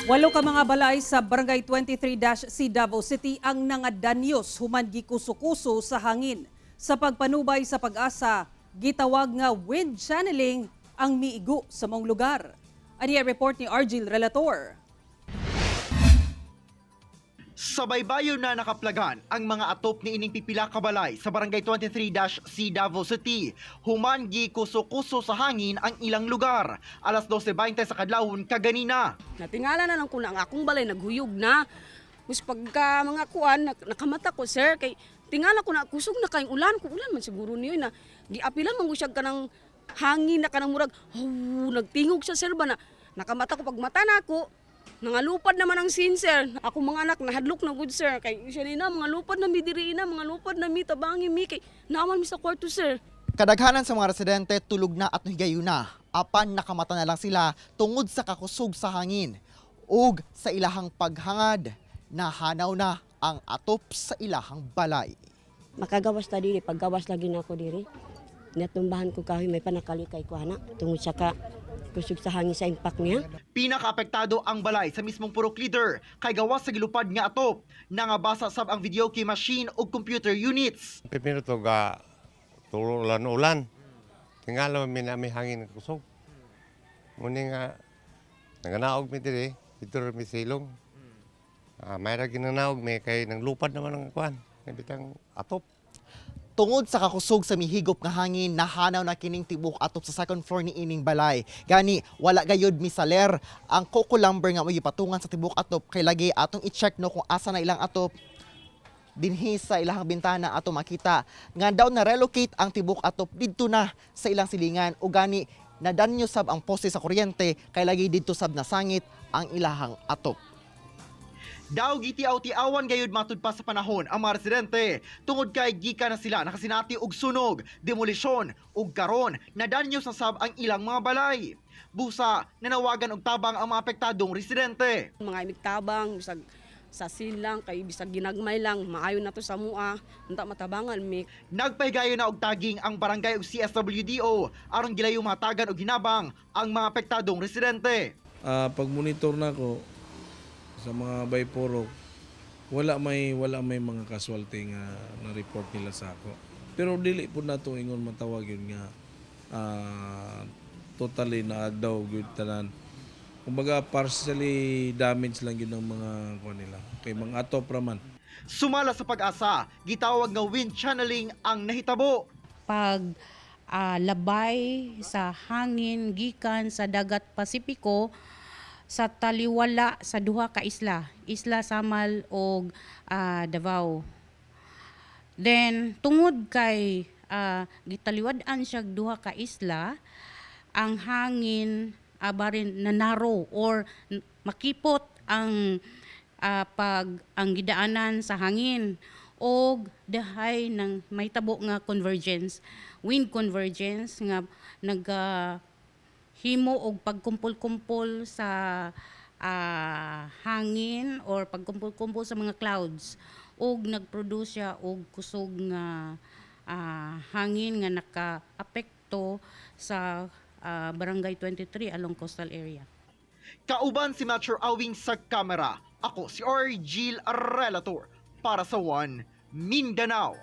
Walo ka mga balay sa Barangay 23-C Davao City ang nangadanyos human gikuso-kuso sa hangin. Sa pagpanubay sa PAGASA, gitawag nga wind channeling ang miigo sa maong lugar. Ani ang report ni Argil Relator. Sa baybayon na nakaplagan ang mga atop ni ining pipila ka balay sa Barangay 23-C Davao City. Human gikuso-kuso sa hangin ang ilang lugar. Alas 12:20 sa kadlawon kaganina. Natingala na lang ko na ang akong balay naghuyog na. Mus pagka mga kuan nakamata ko, sir, kay tingala ko na kusog na kayong ulan, kung ulan man siguro niyo na giapilan man ko siya kanang hangin na kanang murag oh, nagtingog siya, sir, ba na nakamata ko. Pag mata na ako, nangalupad naman ang scene, sir. Ako mga anak nahadlok na gud, sir, kay siya ni na mga lupad na mi diri na mga lupad na mi, tabangi mi kay naaman mi sa kwarto, sir. Kadaghanan sa mga residente tulog na at nahigayon na. Apan nakamata na lang sila tungod sa kakusog sa hangin. Ug sa ilahang paghangad, nahanaw na ang atop sa ilahang balay. Makagawas ta diri, paggawas lagi na ako diri. Natumbahan ko kahoy, may panakalikay ko ana tungod sa ka kusog sa hangin sa impact niya. Pinakaapektado ang balay sa mismong Purok Leader kay gawas sa gilupad nga atop. Nangabasa sab ang video key machine ug computer units. Primero to ga tulo ulan ulan. Tingala mi na may hangin nga kusog. Muni nga naganaog mi diri, dito ra mi silong. Ah, may ra ginanaog mi kay nanglupad naman ang kuan. Bitang atop. Tungod sa kakusog sa mihigop nga hangin, nahanaw na kining tibok atop sa second floor ni ining balay. Gani, wala gayud misaler ang coco lumber nga may patungan sa tibok atop kay lagi atong i-check no kung asa na ilang atop dinhi sa ilahang bintana. Ato makita nga daw na relocate ang tibok atop didto na sa ilang silingan o gani nadanyo sab ang poste sa kuryente kay lagi didto sab nasangit ang ilahang atop. Daw gitiaw-tiawan gayud matud pa sa panahon ang mga residente tungod kay gika na sila nakasinati og sunog, demolisyon ug karon nadanyo sa sab ang ilang mga balay. Busa nanawagan og tabang ang mga apektadong residente. Mga imigtabang bisag sa silang kay bisag ginagmay lang, maayo na to sa mua, unta matabangan mi. Nagpahigayon na og taging ang barangay ug CSWDO aron gilayo matagan og hinabang ang mga apektadong residente. Pag monitor na ko sa mga bayporok, wala may mga casualty nga na report nila sa ako. Pero dili po nato ingon matawag yun nga totally na daw gyud tanan. Kumbaga partially damage lang yun ang mga kuan nila. Kay mga atop ra man. Sumala sa PAGASA, gitawag nga wind channeling ang nahitabo. Pag labay sa hangin gikan sa dagat Pasipiko sa taliwala sa duha ka isla, Isla Samal og Davao. Then tungod kay gitaliwad-an siya duha ka isla, ang hangin barin nanaro or makipot ang pag ang gidaanan sa hangin og dahay ng may tabo nga convergence, wind convergence nga naga himo og pagkumpol-kumpol sa hangin or pagkumpol-kumpol sa mga clouds og nagproduce siya og kusog nga hangin nga nakaapekto sa Barangay 23 along coastal area. Kauban si Mature Awing sa kamera. Ako si Argil Relator para sa One Mindanao.